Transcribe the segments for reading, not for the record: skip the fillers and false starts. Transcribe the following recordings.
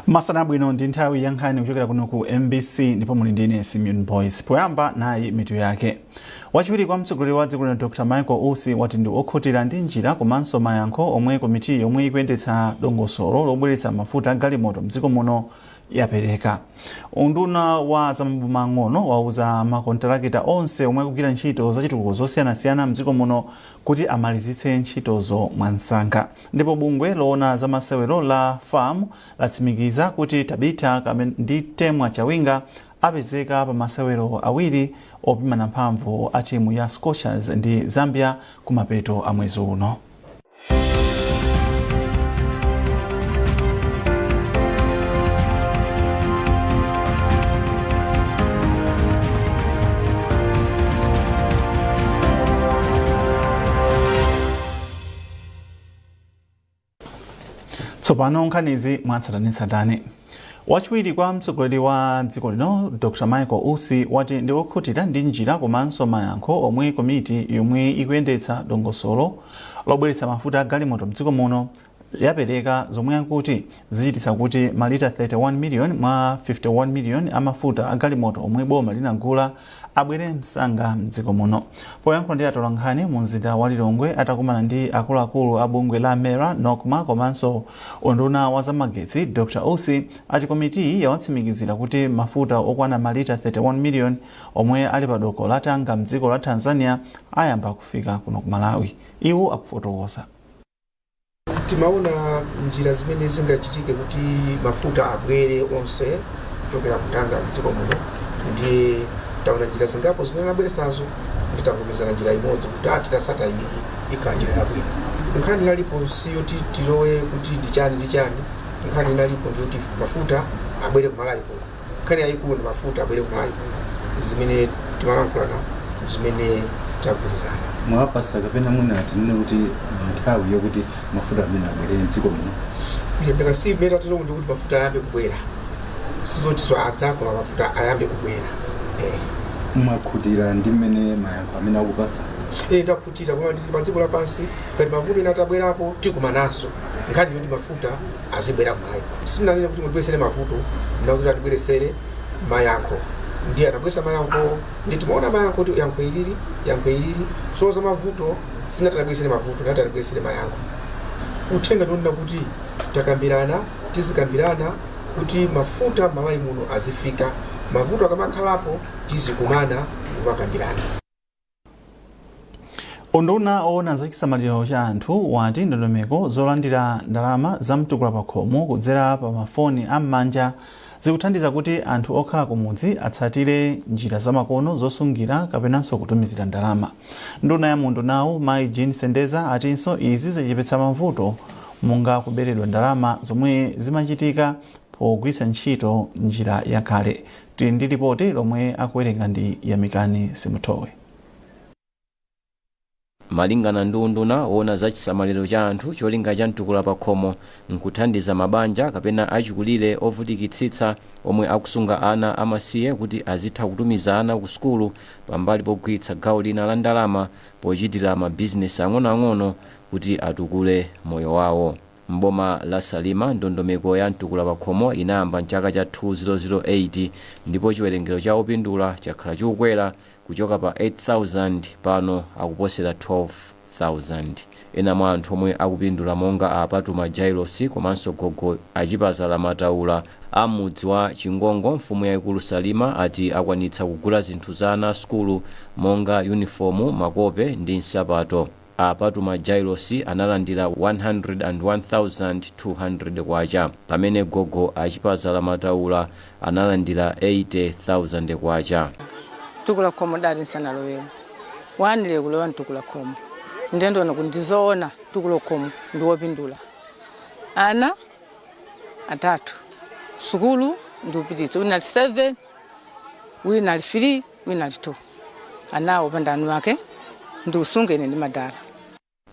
Masana abwino, ndi nthawi ya nkhani kuchokera kuno ku MBC ndipo muli ndine Simeon Boys. Poyamba nayi mitu yake. Wachiwiri kwa mtsogoleri wa dziko lino Dr Michael Usi wati ndi okhutira ndi njira komanso mayankho omwe komiti yomwe ikuyendetsa dongosolo lobweretsa mafuta a galimoto mdziko muno yapereka. Unduna wa zamaboma ang'ono wauza makontalakita onse omwe akugwira ntchito zachitukuko zosiyanasiyana mdziko muno kuti amalizitse ntchitozo mwansanga. Ndipo bungwe loona zamasewero la FAM latsimikiza kuti Tabitha ndi Temwa Chawinga apezeka pa masewero awiri opimana mphamvu a timu ya Scorchers ndi Zambia kumapeto a mwezi uno. Tsopano nkhanizi mwatsatanetsatane. Wachiwiri kwa mtsogoleri wa dziko lino Dr Michael Usi wati ndi okhutira ndi njira komanso mayankho omwe komiti yomwe ikuyendetsa dongosolo lobweretsa mafuta a galimoto mdziko muno yapereka, zomwe akuti zichititsa kuti malita 31 million mwa 51 million a mafuta a galimoto omwe boma linagula abwere msanga mdziko muno. Poyankhula ndi atolankhani mu mzinda wa Lilongwe atakumana ndi akuluakulu a bungwe la MERA, NOCMA komanso unduna wa zamagetsi, Dr Usi ati komitiyi yawatsimikizira kuti mafuta okwana malita 31 million omwe ali pa doko la Tanga mdziko la Tanzania ayamba kufika kuno ku Malawi. Iwo akufotokoza. Timaona njira zimene zingachitike kuti mafuta abwere onse kuchokera ku Tanga mdziko muno. Ndiye taona njira zingapo zimene anabweretsazo, ndi tavomerezana njira imodzi kuti titatsata iyi ikhala njira yabwino. Nkhani inalipo siyoti tilowe kuti ndi chani ndi chani. Nkhani inalipo ndiyoti mafuta abwere ku Malawi kuno. Nkhani yayikulu ndi mafuta abwere ku Malawi kuno, zimene timalankhulana, zimene tagwirizana. Mwapasa kapena mwina tinene kuti nthawi yokuti mafuta amene abwere mdziko muno? Ndakasi imene tatero ndi kuti mafuta ayambe kubwera, sizoti so adza, koma mafuta ayambe kubwera. Mwakhutira ndi mmene mayankho amene akupatsa? Ndakhutira, koma ndili pa dziko lapansi. Ngati mavuto ena atabwerapo, tikumananso. Nkhani yoti mafuta azibwera ku Malawi, sitinanene kuti mutibweresere mavuto, ndinakuti atibweresere mayankho. Ndiye anabweresa mayankho, ndi timaona mayankho kuti yankho ilili, yankho ilili. So za mavuto sinati anabweresere mavuto, nati atibweresere mayankho. Uthenga ndionena kuti takambirana, tizikambirana kuti mafuta Malawi muno azifika. Mavuto akamakhalapo, tizikumana ndikumakambirana. Unduna owona zachisamaliro cha anthu wati ndondomeko zolandira ndalama za mtukula pakhomo kudzera pa mafoni am'manja zikuthandiza kuti anthu okhala kumudzi atsatire njira zamakono zosungira kapenanso kutumizira ndalama. Nduna ya mundunawu Mayi Jean Sendeza atinso izi zachepetsa mavuto monga kuberedwa ndalama zomwe zimachitika pogwiritsa ntchito njira yakale. Tili ndi ripoti lomwe akuwerenga ndi Yamikani Simutowe. Malingana ndi unduna woona za chisamaliro cha anthu, cholinga cha mtukula pakhomo nkuthandiza mabanja kapena achikulire ovutikitsitsa omwe akusunga ana amasiye kuti azitha kutumiza ana ku sukulu pambali pogwiritsa gawo lina la ndalama pochitira mabizinesi ang'onoang'ono kuti atukule moyo wawo. Mboma la Salima, ndondomeko ya mtukula pakhomo inayamba mchaka cha 2008 ndipo chiwerengero cha opindula chakhala chikukwera kuchoka pa 8000 pano akuposera 12,000. Ena mwa anthu omwe akupindula monga a Patuma Jailos komanso gogo Achipazala Mataula a mudzi wa Chingongo, mfumu yayikulu Salima, ati akwanitsa kugula zinthu za ana a sukulu monga yunifomu, makope ndi nsapato. A Patuma Jailos analandira 101,200 kwacha pamene gogo Achipazala Mataula analandira 80,000 kwacha. Mtukula khomo dali nsanalowera wanile kulowa mtukula khomo, ndiye ndiona kuti ndizoona, mtukula khomo ndiwopindula. Ana atatu sukulu ndiupititsa, wina ali 7, wina ali 3, wina ali 2. Anawo panda anu ake ndiusungene ndi madala.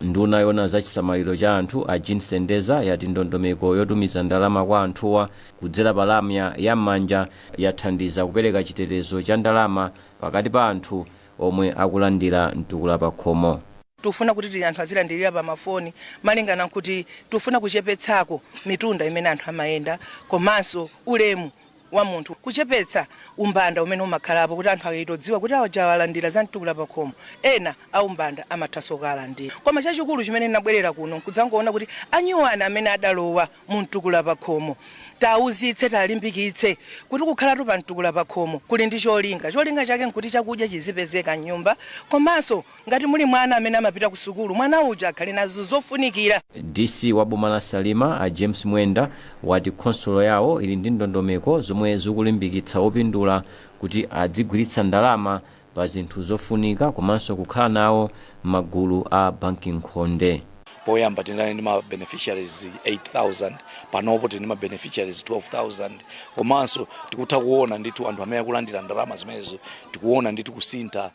Nduna yoona za chisamaliro cha anthu a Jean Sendeza yati ndondomeko yotumiza ndalama kwa anthuwa kudzera pa lamya ya m'manja yathandiza kupereka chitetezo cha ndalama pakati pa anthu omwe akulandira mtukula pakhomo. Tikufuna kuti tili anthu azilandirira pa mafoni, malingana nkuti tikufuna kuchepetsako mitunda imene anthu amayenda, komanso ulemu wa munthu, kuchepetsa umbanda umene umakhalapo, kuti anthu akayitodziwa kuti awa alandira za mtukula pakhomo, ena aumbanda amathanso kukalandira. Koma chachikulu chimene ndinabwerera kuno nkudzangoona kuti anyuwani amene adalowa mu mtukula pakhomo tawuzitse, talimbikitse kuti kukhalatu pa mtukula pakhomo kuli ndi cholinga. Cholinga chake nkuti chakudya chizipezeka mnyumba, komanso ngati muli mwana amene amapita ku sukulu, mwana uja akhale nazo zofunikira. DC wa boma la Salima, a James Mwenda, wati khonsolo yawo ili ndi ndondomeko zomwe zikulimbikitsa opindula kuti adzigwiritsa ndalama pa zinthu zofunika komanso kukhala nawo m'magulu a banki nkhonde. Poyamba tinali ndi ma beneficiaries 8000, panopo tili ndi ma beneficiaries 12,000. Komanso tikutha kuona ndithu anthu amene akulandira ndalama zimenezo, tikuona ndithu kusintha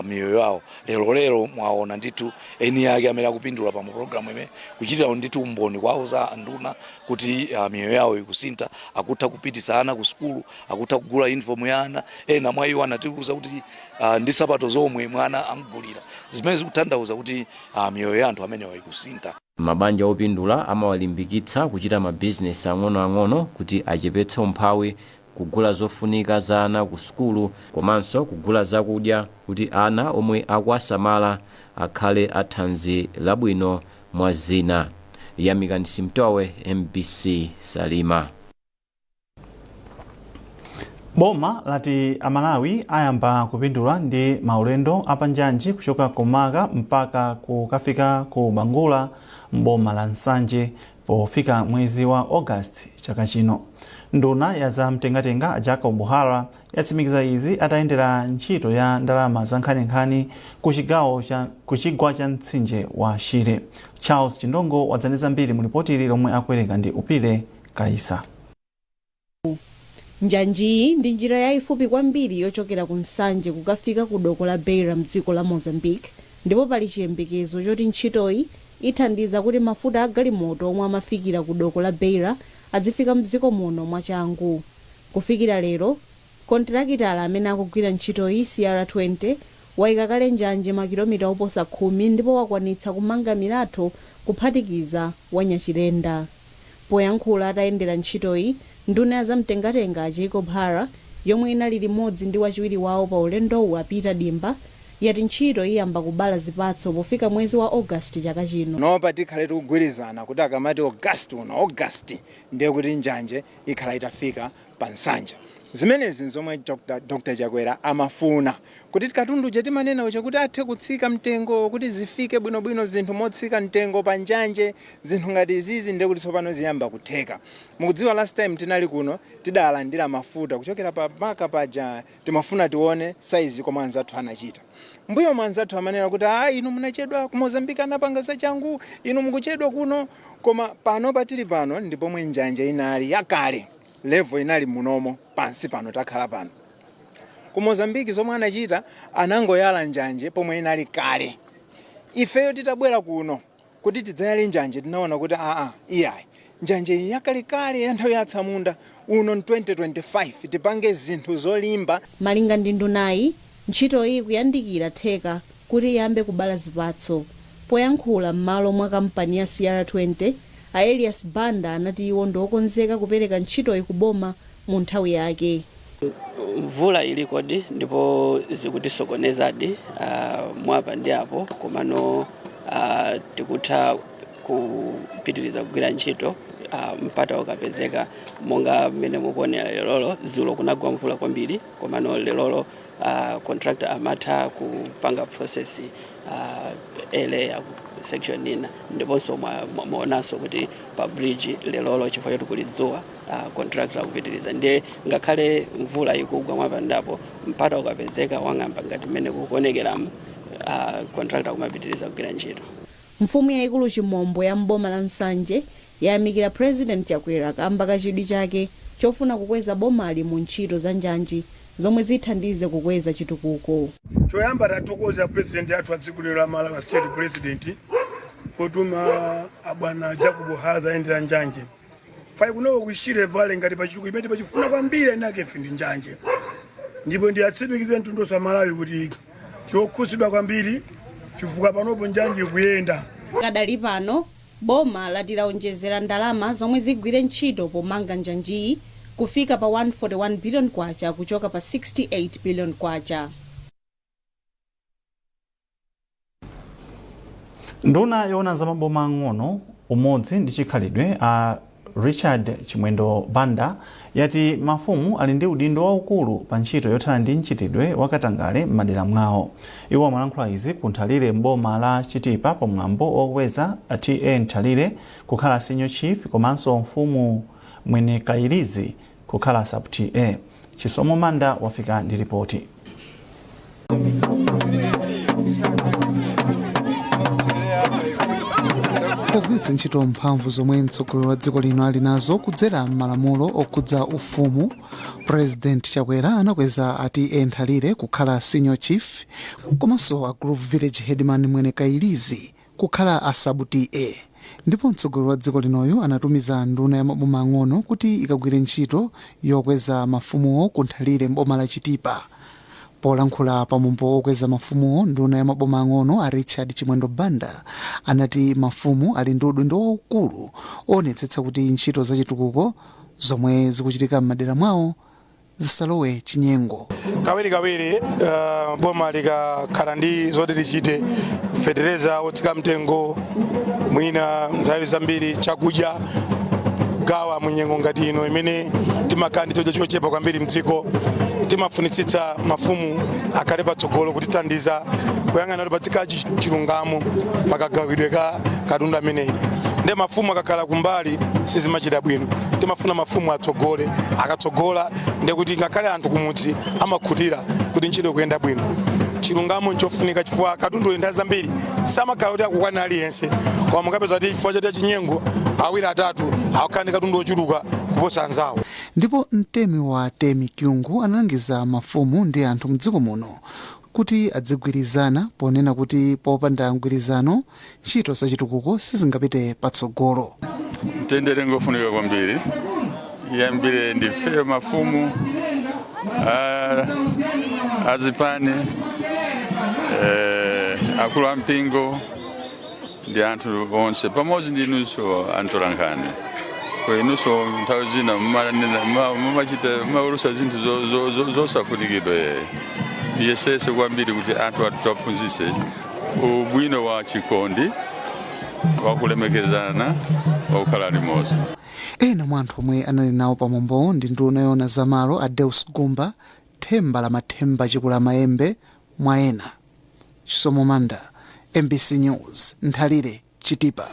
miyoyo yawo. Lero lero mwaona ndithu eni ake amene akupindula pa program imene kuchitira ndithu umboni kwawo za anduna kuti miyoyo yawo ikusintha. Akutha kupitisa ana ku sukulu, akutha kugula uniform ya ana. Ena mwa iwo anatiuza kuti ndi sapato zomwe mwana amgulira, zimene zikutanthauza kuti miyoyo ya anthu amenewa ikusintha. Mabanja opindula amawalimbikitsa kuchita mabizinesi ang'onoang'ono kuti achepetse umphawi, kugula zofunika za ana ku sukulu, komanso kugula zakudya kuti ana omwe akuwasamala akhale athanzi labwino, mwa zina. Yamikani Simtowe, MBC, Salima. Boma lati Amalawi ayamba kupindula ndi maulendo apanjanji kuchoka ku Maka mpaka kukafika ku Bangula mboma la Nsanje pofika mwezi wa August chaka chino. Nduna ya zamtengatenga, Jacob Hara, yatsimikiza izi atayendera ntchito ya ndalama za nkhaninkhani ku chigwa cha mtsinje wa Shire. Charles Chindongo wadzandiza zambiri mu lipoti ili lomwe akuwerenga ndi Upile Kaisa. Njanjiyi ndi njira yayifupi kwambiri yochokera ku Nsanje kukafika ku doko la Beira mdziko la Mozambique, ndipo pali chiyembekezo choti ntchitoyi ithandiza kuti mafuta a galimoto omwe amafikira ku doko la Beira adzifika mdziko muno mwachangu. Kufikira lero, kontrakitala amene akugwira ntchitoyi, CR20, wayika kale njanji makilomita oposa 10 ndipo wakwanitsa kumanga milatho kuphatikiza wanyachilenda. Poyankhula atayendera ntchitoyi, nduna ya zamtengatenga Jacob Hara, yomwe inali limodzi ndi wachiwiri wawo pa ulendowu a Peter Dimba, yati ntchito iyamba kubala zipatso pofika mwezi wa Ogasiti chaka chino. Nopa tikhale tikugwirizana kuti akamati August uno, August, ndiye kuti njanje ikhala itafika pa Nsanja. Zimenezi nzomwe Dr Chakwera amafuna, kuti katundu uja timanena uja kuti athe kutsika mtengo, kuti zifike bwinobwino zinthu motsika mtengo pa njanje. Zinthu ngati izizi ndiye kuti tsopano ziyamba kutheka. Mukudziwa, last time tinali kuno tidalandira mafuta kuchokera pa Maka paja. Timafuna tione saizi komwe anzathu anachita. Mbuyo mwa anzathu amanena kuti, "A, inu munachedwa, ku Mozambique anapanga zachangu, inu mukuchedwa kuno." Koma pano patili pano ndi pomwe njanje inali yakale, level inali munomo pansi pano takhala pano. Ku Mozambique zomwe anachita, anangoyala njanje pomwe inali kale. Ifeyo titabwera kuno kuti tidzayale njanje, tinaona kuti aa, iyayi, njanje iyi yakalekale ya nthawi ya atsamunda, uno 2025 tipange zinthu zolimba. Malinga ndi ndunayi, ntchitoyi ikuyandikira theka kuti iyambe kubala zipatso. Poyankhula m'malo mwa kampani ya CR20, a Elias Banda anati iwo ndi okonzeka kupereka ntchitoyi ku boma mu nthawi yake. Mvula ilikodi ndipo zikutisokonezadi mwapa ndi apo, komano tikutha kupitiriza kugwira ntchito mpata ukapezeka. Monga mmene mukuonera lerolo, dzulo kunagwa mvula kwambiri, komano lerolo contractor amatha kupanga process ele ya section ina. Ndiponso mwaonanso kuti pa bridge lerolo, chifukwa choti kuli dzuwa, contractor akupitiriza. Ndiye ngakhale mvula ikugwa mwapandapo, mpata ukapezeka wang'amba ngati mmene kukuonekeramo, contractor akumapitiriza kugwira ntchito. Mfumu yayikulu Chimombo ya mboma la Nsanje yayamikira President Chakwera kamba ka chidwi chake chofuna kukweza bomali mu ntchito za njanji zomwe zithandize kukweza chitukuko. Choyamba tathokoza President athu a dziko lino la Malawi, State President, potuma abwana Jacob Hara ayendera njanje fai kunoko ku Shire Valley. Ngati pachitukuko imene pachifuna kwambiri enake ife ndi njanje, ndipo ndiyatsimikize mtundu wa Malawi kuti tiokhuzidwa kwambiri. Chifukwa panopo njanji ikuyenda. Kadali pano boma lati laonjezera ndalama zomwe zigwire ntchito pomanga njanjiyi kufika pa 141 billion kwacha kuchoka pa 68 billion kwacha. Nduna yoona za maboma ang'ono, umodzi ndi chikhalidwe a Richard Chimwendo Banda yati mafumu ali ndi udindo waukulu pa ntchito yothana ndi mchitidwe wakatangale m'madera mwawo. Iwo amalankhula izi ku Nthalire m'boma la Chitipa pamwambo wokweza T.A. Nthalire kukhala Senior Chief komanso mfumu Mwenekayilizi kukhala Sub T.A. Chisomo Manda wafika ndi ripoti. Pogwiritsa ntchito mphamvu zomwe mtsogoleri wa dziko lino ali nazo kudzera m'malamulo okhudza ufumu, President Chakwera anakweza a T.A. Nthalire kukhala Senior Chief komanso a Group Village Headman Mwenekayilizi kukhala a Sub T.A. Ndipo mtsogoleri wa dziko linoyu anatumiza nduna ya maboma ang'ono kuti ikagwire ntchito yokweza mafumuwo ku Nthalire m'boma la Chitipa. Polankhula pa mwambo okweza mafumuwo, nduna ya maboma ang'ono a Richard Chimwendo Banda anati mafumu ali ndi udindo waukulu oonetsetsa kuti ntchito za chitukuko zomwe zikuchitika m'madera mwawo zisalowe chinyengo. Kawirikawiri boma likakhala ndi zoti lichite, fetereza wotsika mtengo, mwina nthawi zambiri chakudya kugawa munyengo ngati ino imene timakhala ndi chakudya chochepa kwambiri mdziko, timafunitsitsa mafumu akhale patsogolo kutithandiza kuyang'ana kuti pazikhala chilungamo pakagawidwe ka katundu ameneyi. Nde mafumu akakhala kumbali sizimachita bwino. Timafuna mafumu atsogole. Akatsogola ndekuti ngakhale anthu kumudzi amakhutira kuti ntchito ikuyenda bwino. Chilungamo nchofunika chifukwa katundu nthawi zambiri samakhala kuti akukwana aliyense, koma mukapeza kuti chifukwa choti chinyengo awiri atatu akukhala ndi katundu ochuluka kuposa anzawo. Ndipo mtemi wa atemi Kyungu analangiza mafumu ndi anthu mdziko muno kuti adzigwirizana ponena kuti popanda mgwirizano ntchito zachitukuko sizingapite patsogolo. Mtendere ngofunika kwambiri, iyambire ndifeyo mafumu azipani, akulu ampingo ndi anthu onse pamodzi ndi inunso atolankhani. Ko inunso nthawi zina mumachita mumaulutsa zinthu zosafunikidwa. Yesese kwambiri kuti anthu atiwaphunzitse ubwino wa chikondi, wakulemekezana, wakukhala limodzi. Ena mwa anthu omwe anali nawo pamwambowo ndi nduna yoona zamalo a Deus Gumba, Themba la Mathemba Chikula Mayembe, mwa ena. Chisomo Manda, MBC News, Nthalire, Chitipa.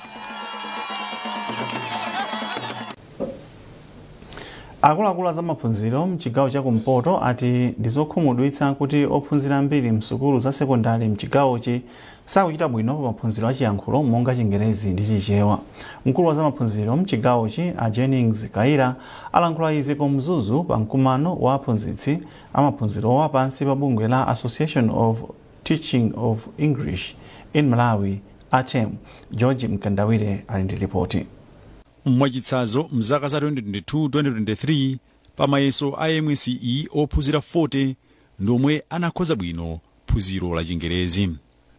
Akuluakulu a zamaphunziro mchigawo cha kumpoto ati ndi zokhumudwitsa kuti ophunzira ambiri msukulu za sekondale mchigawochi sakuchita bwino pa maphunziro a chiyankhulo monga Chingerezi ndi Chichewa. Mkulu wa zamaphunziro mchigawochi a Jennings Kaira alankhula izi ku Mzuzu pa mkumano wa aphunzitsi amaphunzirowa pansi pa bungwe la Association of Teaching of English in Malawi, ATEM. George Mkandawire ali ndi ripoti. Mwachitsanzo, mzaka za 2022-2023 pa mayeso a MSCE ophunzira 40 ndi omwe anakhoza bwino phunziro la Chingerezi.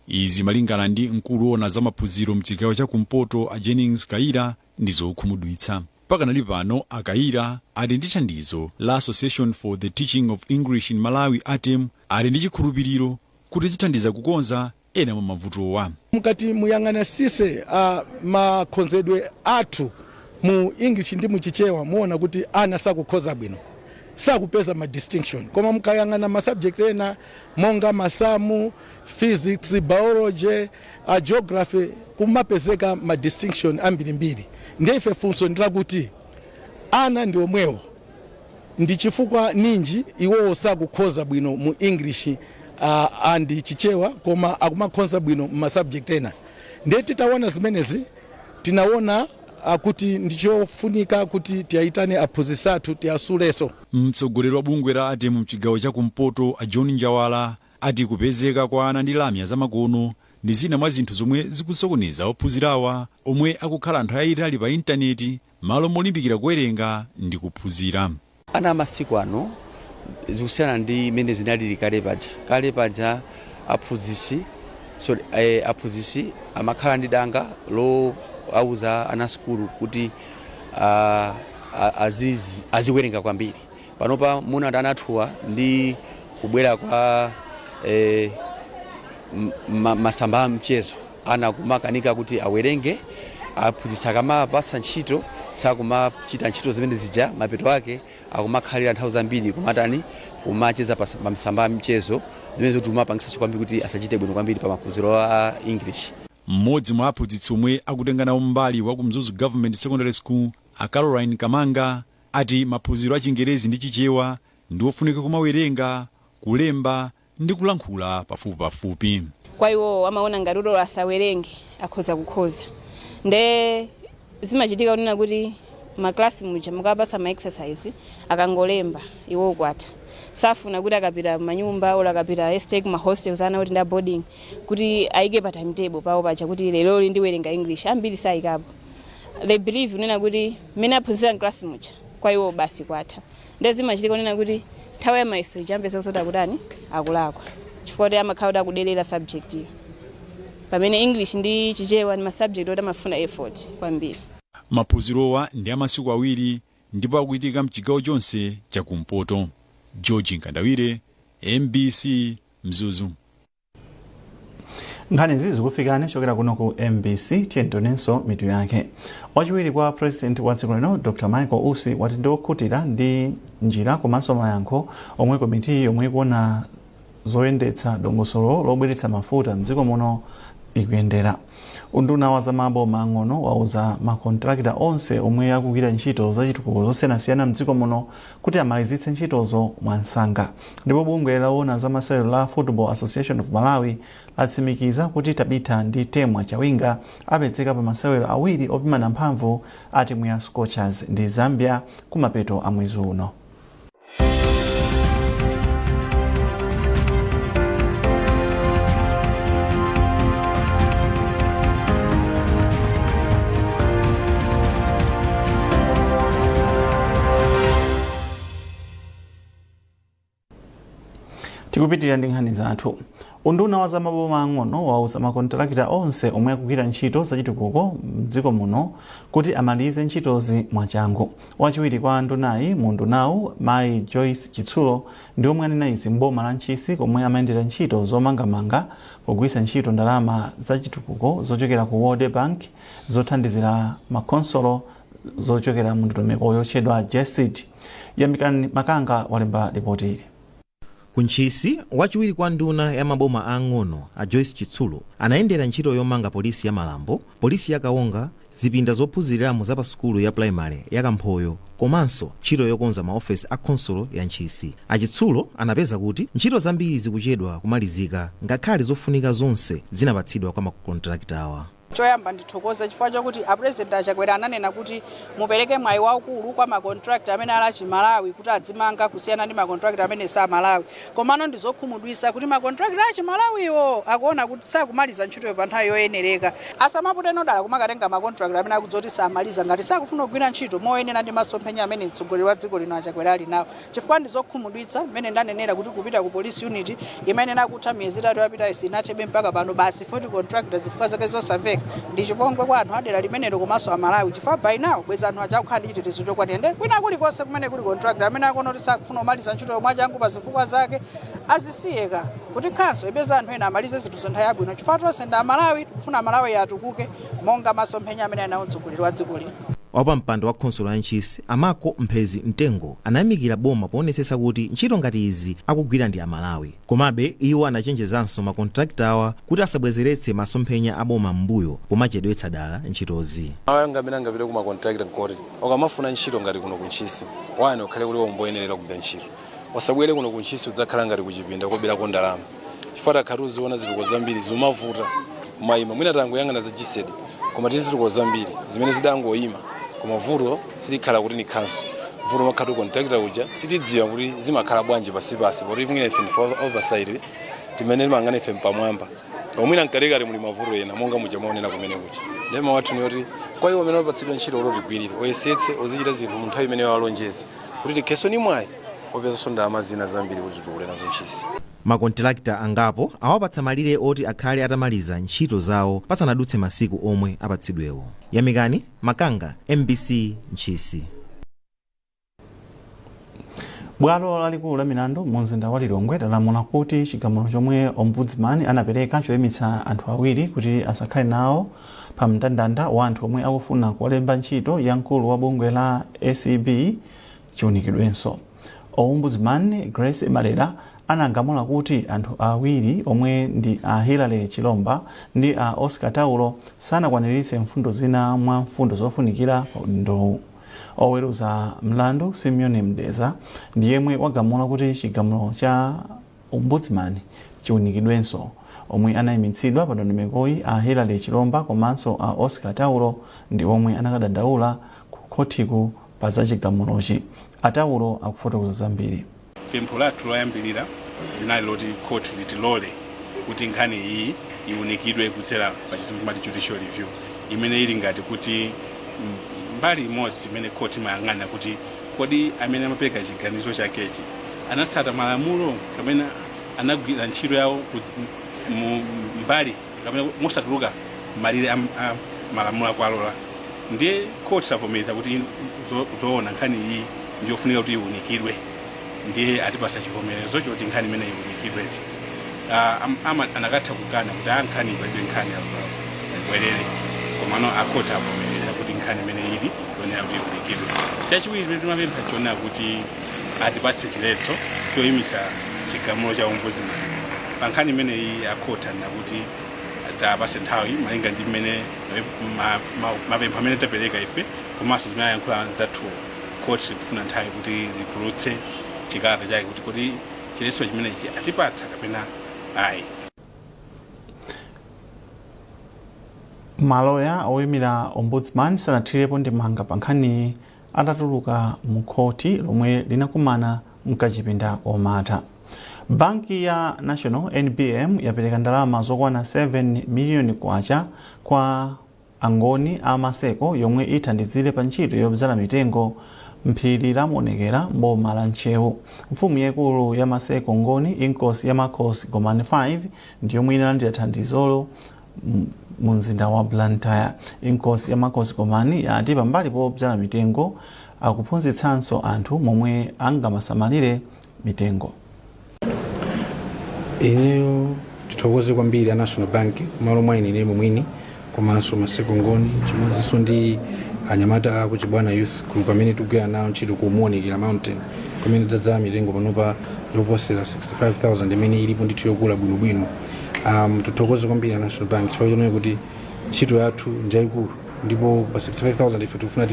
Izi malingana ndi mkulu woona za maphunziro mchigawo cha kumpoto a Jennings Kaira ndi zokhumudwitsa. Pakanali pano a Kaira ati ndi thandizo la Association for the Teaching of English in Malawi, ATEM, ali ndi chikhulupiriro kuti zithandiza kukonza ena mwa mavutowa. Mukati muyang'anasise makhonzedwe athu mu English ndi mu Chichewa, muona kuti ana sakukhoza bwino, sakupeza ma distinction. Koma mukayang'ana ma subject ena monga masamu, physics, biology, geography, kumapezeka ma distinction ambirimbiri. Ndiye ife funso ndilakuti ana ndi omwewo, ndi chifukwa ninji iwowo sakukhoza bwino mu English and Chichewa koma akumakhoza bwino mu subject ena? Ndiye titaona zimenezi tinaona kuti ndichofunika kuti tiyayitane aphunzitsi athu, tiyasulenso. Mtsogoleri wa bungwe la ATEM mchigawo cha kumpoto a John Njawala ati kupezeka kwa ana ndi lamya zamakono ndi zina mwa zinthu zomwe zikusokoneza ophunzirawa omwe akukhala nthawi yayitali pa intaneti malo molimbikira kuwerenga ndi kuphunzira. Ana amasiku ano zikusiyana ndi imene zinalili kale paja. Kale paja aphunzitsi So aphunzitsi amakhala ndi danga lo auza ana sukulu kuti aziwerenga kwambiri. Panopa muna ana athuwa ndi kubwera kwa masamba a mchezo, ana kumakanika kuti awerenge. Aphunzitsi akamapatsa ntchito sakumachita ntchito zimene zija, mapeto ake akumakhalira nthawi zambiri kumatani, kumacheza pa masamba a mchezo, zimene zoti kumapangisanso kwambiri kuti asachite bwino kwambiri pa maphunziro a English. Mmodzi mwa aphunzitsi omwe akutenga nawo mbali wa ku Mzuzu Government Secondary School, a Caroline Kamanga, ati maphunziro a Chingerezi ndi Chichewa ndi ofunika kumawerenga, kulemba ndi kulankhula pafupipafupi. Kwa iwo amaona ngati kuti asawerenge akhoza kukhoza, nde zimachitika kunena kuti maklasi muja mukapasa ma exercise akangolemba iwo kwatha. Safuna kuti akapita manyumba olo akapita estate ma hostels, ana kuti nda boarding, kuti ayike pa timetable pawo paja kuti lero ndiwerenga English. Ambiri sayikapo. They believe kunena kuti mmene aphunzira mklasi muja kwa iwo basi kwatha. Nde zimachitika kunena kuti nthawi ya mayeso ija amapeza kuti akutani, akulakwa, chifukwa kuti amakhala kuti akuderera subject iyo, pamene English ndi Chichewa ndi ma subject oti amafuna effort kwambiri. Maphunzirowa ndi amasiku 2 ndipo akuchitika mchigawo chonse chakumpoto. George Nkandawire, MBC, Mzuzu. Nkhani izi zikufikani kuchokera kuno ku MBC. Tiyentonenso mitu yake. Wachiwiri kwa President wa dziko lino Dr Michael Usi wati ndi okhutira ndi njira komanso mayankho omwe komiti yomwe ikuona zoyendetsa dongosolo lobweretsa mafuta mdziko muno ikuyendera. Unduna wa zamaboma ang'ono wauza makontrakita onse omwe akugwira ntchito zachitukuko zosiyanasiyana mdziko muno kuti amalizitse ntchitozo mwansanga. Ndipo bungwe loona zamasewero la Football Association of Malawi latsimikiza kuti Tabitha ndi Temwa Chawinga apezeka pa masewero 2 opimana mphamvu a timu ya Scorchers ndi Zambia kumapeto a mwezi uno. Tikupitirira ndi nkhani zathu. Unduna wa zamaboma ang'ono wauza makontrakita onse omwe akugwira ntchito zachitukuko mdziko muno kuti amalize ntchitozi mwachangu. Wachiwiri kwa ndunayi mu undunawu, mayi Joyce Chitsulo, ndi omwe anena izi mboma la Ntchisi komwe amayendera ntchito zomangamanga pogwiritsa ntchito ndalama zachitukuko zochokera ku World Bank zothandizira makhonsolo zochokera mu ndondomeko yotchedwa GESD. Yamikani Makanga walemba ripoti ili. Ku Ntchisi, wachiwiri kwa nduna ya maboma aang'ono a Joyce Chitsulo anayendera ntchito yomanga polisi ya Malambo, polisi ya Kaonga, zipinda zophunziriramo za pa sukulu ya pulayimale ya Kamphoyo komanso ntchito yokonza maofesi a khonsolo ya Ntchisi. A Chitsulo anapeza kuti ntchito zambiri zikuchedwa kumalizika ngakhale zofunika zonse zinapatsidwa kwa makontrakitawa. Choyamba ndithokoze chifukwa chokuti a President a Chakwera ananena kuti mupereke mwayi waukulu kwa ma contractor amene ali achimalawi kuti adzimanga kusiyana ndi ma contractor amene si amalawi. Komano ndi zokhumudwitsa kuti ma contractor achimalawiwo akuona kuti sakumaliza ntchitoyo pa nthawi yoyenereka. Asamapute dala kumakatenga ma contractor amene akudziwa kuti samaliza ngati sakufuna kugwira ntchito moyenera ndi masomphenya amene mtsogoleri wa dziko lino a Chakwera ali nawo. Chifukwa ndi zokhumudwitsa mmene ndanenera kuti kupita ku police unit imayenera kutha miyezi 3 yapitayi sinathebe mpaka pano basi 40 contractor zifukwa zake zosamveka. Ndi chipongwe kwa anthu adera limenelo komanso Amalawi chifukwa by now bwezi anthu aja akukhala ndi chitetezo chokwanira. Ndiye kwina kulikonse kumene kuli contractor amene akuona kuti sakufuna kumaliza ntchitoyo mwachangu pa zifukwa zake azisiyeka kuti khanso ipeze anthu ena amalize zinthu nthawi yabwino chifukwa tonse ndi Amalawi, tikufuna Malawi atukuke monga masomphenya amene ali nawo mtsogoleri wa dziko lino. Wapampando wa khonsolo ya Ntchisi a Marko Mphezi Mtengo anayamikira boma poonetsetsa kuti ntchito ngati izi akugwira ndi Amalawi. Komabe iwo anachenjezanso makontrakitawa kuti asabwezeretse masomphenya a boma m'mbuyo pomachedwetsa dala ntchitozi. Mawu anga amene angapite ku makontrakita nkoti ukamafuna ntchito ngati kuno ku Ntchisi, one ukhale kuti womboyenerera kugwira ntchito. Usabwere kuno ku Ntchisi udzakhala ngati kuchipinda koberako ndalama chifukwa takhala tikuziona zitukuko zambiri zimavuta kumayima. Mwina tangoyang'ana za GESD koma tili zitukuko zambiri zimene zidangoyima, koma vuto silikhala kuti ni khanso, vuto makhala kontrakita uja sitidziwa kuti zimakhala bwanji pasipasi, poti mwina ife ndife oversight timene timayang'ana ife mpamwamba, koma mwina mkatikati muli mavuto ena monga muja mwaonera kumene kuja. Ndiye mawu athu ni oti kwa iwo amene wapatsidwa ntchito kuti utigwirire, uyesetse uzichita zinthu mu nthawi imene walonjeza kuti tikhenso ni mwayi wopezanso ndalama zina zambiri kuti titukule nazo Ntchisi. Makontilakita angapo awapatsa malire oti akhale atamaliza ntchito zawo pasanadutse masiku omwe apatsidwewo. Yamikani Makanga, MBC, Ntchisi. Bwalo lalikulu la milandu mu mzinda wa Lilongwe lalamula kuti chigamulo chomwe Ombudsman anapereka choyimitsa anthu awiri kuti asakhale nawo pa mndandanda wa anthu omwe akufuna kuwalemba ntchito ya mkulu wa bungwe la ACB chiunikidwenso. Ombudsman Grace Malera anagamula kuti anthu awiri omwe ndi a Hillary Chilomba ndi a Oscar Taulo sanakwaniritse mfundo zina mwa mfundo zofunikira pa udindowu. Oweruza mlandu Simeon Mdeza ndi yemwe wagamula kuti chigamulo cha Ombudsman chiunikidwenso. Omwe anayimitsidwa pa ndondomekoyi, a Hillary Chilomba komanso a Oscar Taulo, ndi omwe anakadandaula ku khothiku pa za chigamulochi. A Taulo akufotokoza zambiri. Pempho lathu loyambilira linali loti court litilole kuti nkhani iyi iunikidwe kudzera pa chizungu timati judicial review, imene ili ngati kuti mbali imodzi imene court imayang'ana kuti kodi amene amapereka chiganizo chakechi anatsata malamulo kapena anagwira ntchito yawo mu mbali kapena mosatuluka malire a malamulo akuwalola. Ndiye court avomereza kuti zoona nkhani iyi ndiyofunika kuti iunikidwe, ndiye atipasa chivomerezo choti nkhani imene iunikidweti. Anakatha kukana kuti a nkhani palibe nkhani apa, ibwerere, komano akhoti avomereza kuti nkhani imene ili yonena kuti iunikidwe. Chachiwiri chimene timapempha chonena kuti atipatse chiletso choyimisa chigamulo cha Ombudsman pa nkhani imeneyi, akhoti anena kuti tapase nthawi malinga ndi mmene mapempho amene tapereka ife komanso zimene ayankhula anzathuwo. Khoti likufuna nthawi kuti litulutse chikalata chake kuti kodi chiletso chimenechi atipatsa kapena ayi. Maloya oyimira Ombudsman sanathirepo ndemanga pa nkhaniyi atatuluka mu khoti lomwe linakumana mkachipinda komata. Banki ya National, NBM, yapereka ndalama zokwana 7 miliyoni kwacha kwa Angoni a Maseko yomwe ithandizire pa ntchito yobzala mitengo m'phiri la Muonekera m'boma la Ntcheu. Mfumu yaikulu ya Maseko Ngoni, Inkosi ya Makhosi Gomani 5, ndi yomwe inalandira thandizolo mu mzinda wa Blantyre. Inkosi ya Makhosi Gomani yati pambali pobzala mitengo, akuphunzitsanso anthu momwe angamasamalire mitengo. Ineyo tithokoze kwambiri a National Bank kumalo mwa ine mwini komanso Maseko Ngoni, chimodzinso ndi anyamata a ku Chibwana Youth Group amene tikugwira nawo ntchito ku Muonekera Mountain, kumene tadzala mitengo panopa yoposera 65,000 imene ilipo ndithu yokula bwinobwino. Tithokoze kwambiri a National Bank chifukwa chonena kuti ntchito yathu njayikulu, ndipo pa 65,000 ife tikufuna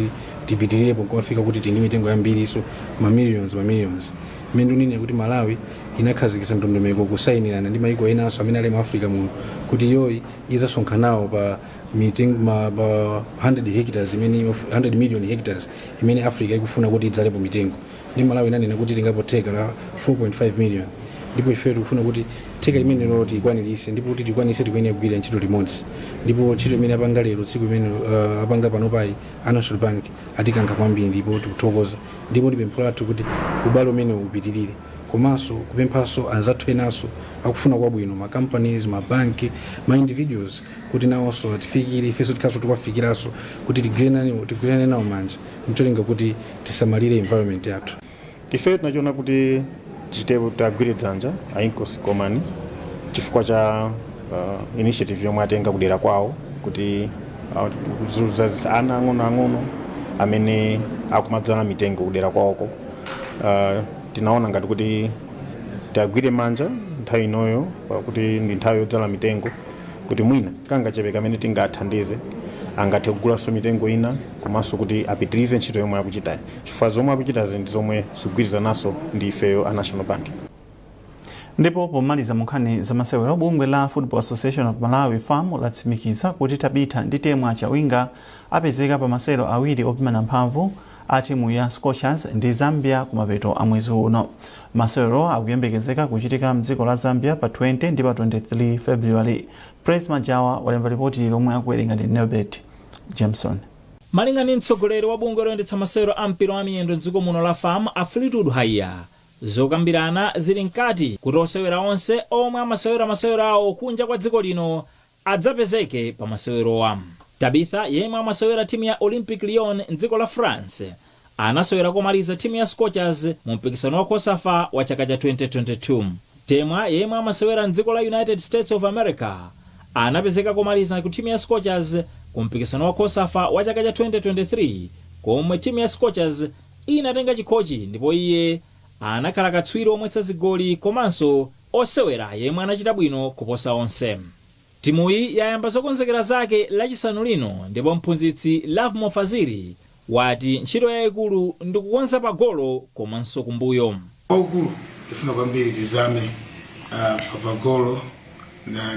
tipitirirepo nkumafika kuti tili ndi mitengo yambiriso, ma millions, ma millions. Mmene ndikunenera kuti Malawi inakhazikitsa ndondomeko kusayinirana ndi maiko enanso amene ali mu Africa muno kuti iyoyi izasonkha nawo pa mitengo pa 100 hectares imene 100 million hectares imene Africa ikufuna kuti idzalepo mitengo, ndi Malawi inanena kuti itengapo theka la 4.5 million, ndipo ife tikufuna kuti theka limenelo tikwanirise, ndipo kuti tikwanise tikuyenera kugwira ntchito limodzi. Ndipo ntchito imene apanga lero, tsiku imene apanga panopayi a National Bank, atikankha kwambiri ndipo tikuthokoza. Ndipo ndi pempho lathu kuti ubale umenewu upitirire, komanso kupemphanso anzathu enanso akufuna kwabwino, ma companies, ma bank, ma individuals, kuti nawonso atifikire ifenso, tikhaso tikuwafikiranso kuti tigwirane nawo manja ncholinga kuti tisamalire environment yathu. Ife tinachiona kuti tichitepo, tagwire dzanja a Inkosi Gomani chifukwa cha initiative yomwe atenga kudera kwawo kuti ana ang'onoang'ono amene akumadzala mitengo kudera kwawoko. Tinaona ngati kuti tiagwire manja nthawi inoyo kuti ndi nthawi yodzala mitengo, kuti mwina kangachepe kamene tingathandize angathe kugulanso mitengo ina, komanso kuti apitirize ntchito yomwe akuchitayi, chifukwa zomwe akuchitazi ndi zomwe zikugwirizananso ndi ifeyo a National Bank. Ndipo pomaliza mu nkhani zamasewero, bungwe la Football Association of Malawi, FAM, latsimikiza kuti Tabitha ndi Temwa Chawinga apezeka pa masewero awiri opimana mphamvu a timu ya Scorchers ndi Zambia kumapeto a mwezi uno. Masewerowa akuyembekezeka kuchitika mdziko la Zambia pa 20 ndi pa 23 February. Praise Majawa walemba lipoti lomwe akuwerenga ndi Nelbert Jameson. Malinga ndi mtsogoleri wa bungwe loyendetsa masewero a mpira wa miyendo mdziko muno la FAM, a Fleetwood Haiya, Zokambirana zili mkati kuti osewera onse omwe amasewera masewero awo kunja kwa dziko lino adzapezeke pa masewerowa. Tabitha, yemwe amasewera timu ya Olympique Lyon mdziko la France, anasewera komaliza timu ya Scorchers mu mpikisano wa COSAFA wa chaka cha 2022. Temwa, yemwe amasewera mdziko la United States of America, anapezeka komaliza ku timu ya Scorchers ku mpikisano wa COSAFA wa chaka cha 2023, komwe timu ya Scorchers inatenga chikhochi, ndipo iye anakhala katswiri omwetsa zigoli komanso osewera yemwe anachita bwino kuposa onse. Timuyi yayamba zokonzekera zake Lachisanu lino, ndipo mphunzitsi Lovemore Fazili wati ntchito yayikulu ndikukonza pagolo komanso kumbuyo. Kwaukulu tifuna kwambiri tizame pagolo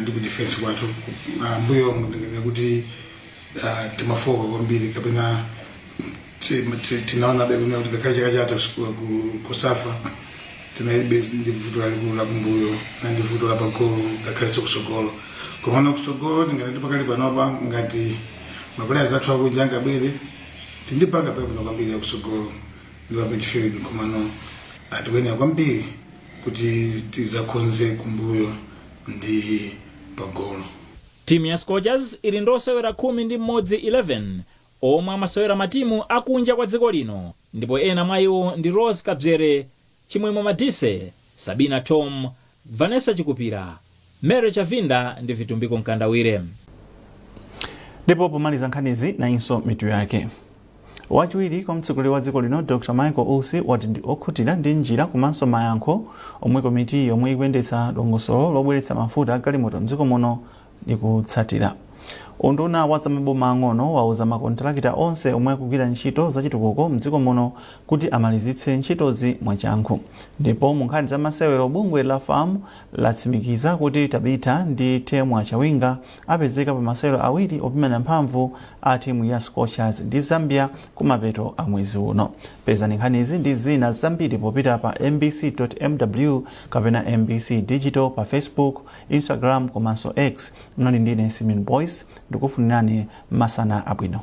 ndi ku defense kwathu. Mbuyo ndinganena kuti timafoka kwambiri kapena tinaona be kuti ngakhale chaka chatha COSAFA tinalibe ndi vuto lalikulu la kumbuyo na ndi vuto la pagolo, ngakhalenso kusogolo. Komano kusogolo ndinganati pakali panopa, ngati maplayers athu akunja angabwere, tindipanga pabwino kwambiri yakusogolo ndi pa midfield. Komano atikuyenera kwambiri kuti tizakonze kumbuyo ndi pagolo. Timu ya Scorchers ili ndi osewera 11, 11 omwe amasewera matimu akunja kwa dziko lino, ndipo ena mwa iwo ndi Rose Kabzere, Chimwemwe Madise, Sabina Tom, Vanessa Chikupira, Mary Chavinda ndi Vitumbiko Mkandawire. Ndipo pomaliza nkhanizi, nayinso mitu yake. Wachiwiri kwa mtsogoleri wa dziko lino Dr Michael Usi wati ndi okhutira ndi njira komanso mayankho omwe komiti yomwe ikuyendetsa dongosolo lobweretsa mafuta agalimoto mdziko muno ikutsatira. Unduna wa zamaboma ang'ono wauza makontrakita onse omwe akugwira ntchito zachitukuko mdziko muno kuti amalizitse ntchitozi mwachangu. Ndipo mu nkhani za masewero, bungwe la FAM latsimikiza kuti Tabitha ndi Temwa Chawinga apezeka pa masewero awiri opimana mphamvu a timu ya Scorchers ndi Zambia kumapeto a mwezi uno. Pezani nkhanizi ndi zina zambiri popita pa mbc.mw kapena MBC Digital pa Facebook, Instagram komanso X. Mnali ndine Simeon Boyce, ndikufunirani masana abwino.